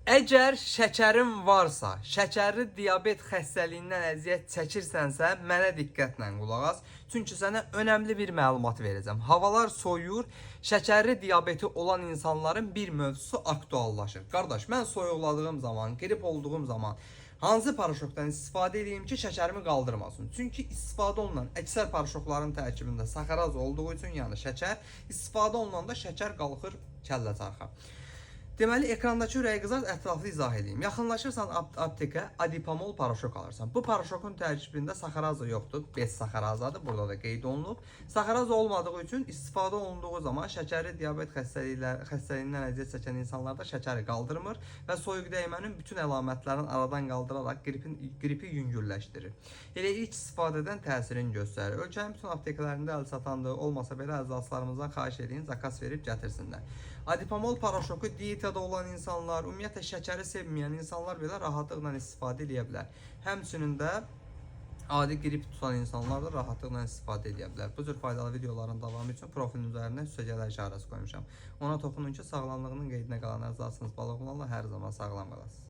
Əgər şəkərin varsa, şəkərli diabet xəstəliyindən əziyyət çəkirsənsə, mənə diqqətlə qulaq as. Çünki sənə önəmli bir məlumat verəcəm. Havalar soyuyur, şəkərli diabeti olan insanların bir mövzusu aktuallaşır. Qardaş, mən soyuqladığım zaman, qrip olduğum zaman hansı paraşokdan istifadə edeyim ki, şəkərimi qaldırmasın? Çünki istifadə olunan əksər paraşokların tərkibində saxaroz olduğu üçün, yəni şəkər, istifadə olunanda şəkər qalxır kəllə çarxa. Deməli, ekrandakı ürəyi qızart, ətraflı izah edeyim. Yaxınlaşırsan aptekə, Adipamol paraşok alırsan. Bu paraşokun tərkibində saxaroza yoxdur. 5 saxarozadır, burada da qeyd olunub. Saxaroza olmadığı üçün istifadə olunduğu zaman şəkərli diabet xəstəliyindən əziyyət çəkən insanlarda şəkəri qaldırmır və soyuq dəymənin bütün əlamətlərini aradan qaldıraraq qripi yüngülləşdirir. Elə ilk istifadədən təsirini göstərir. Ölkənin bütün apteklərində əl satandığı olmasa belə əczaçılarımızdan xahiş edin, zakaz verib gətirsinlər. Adipamol paraşoku dietada olan insanlar, ümumiyyətlə şəkəri sevməyən insanlar belə rahatlıqla istifadə edə bilər. Həmçinin də adi qrip tutan insanlar da rahatlıqla istifadə edə bilər. Bu cür faydalı videoların davamı üçün profilin üzərinə üstəgələr işarəsi qoymuşam. Ona toxunun ki, sağlamlığının qeydinə qalan əczaçınız Balıq hər zaman sağlam qalasınız.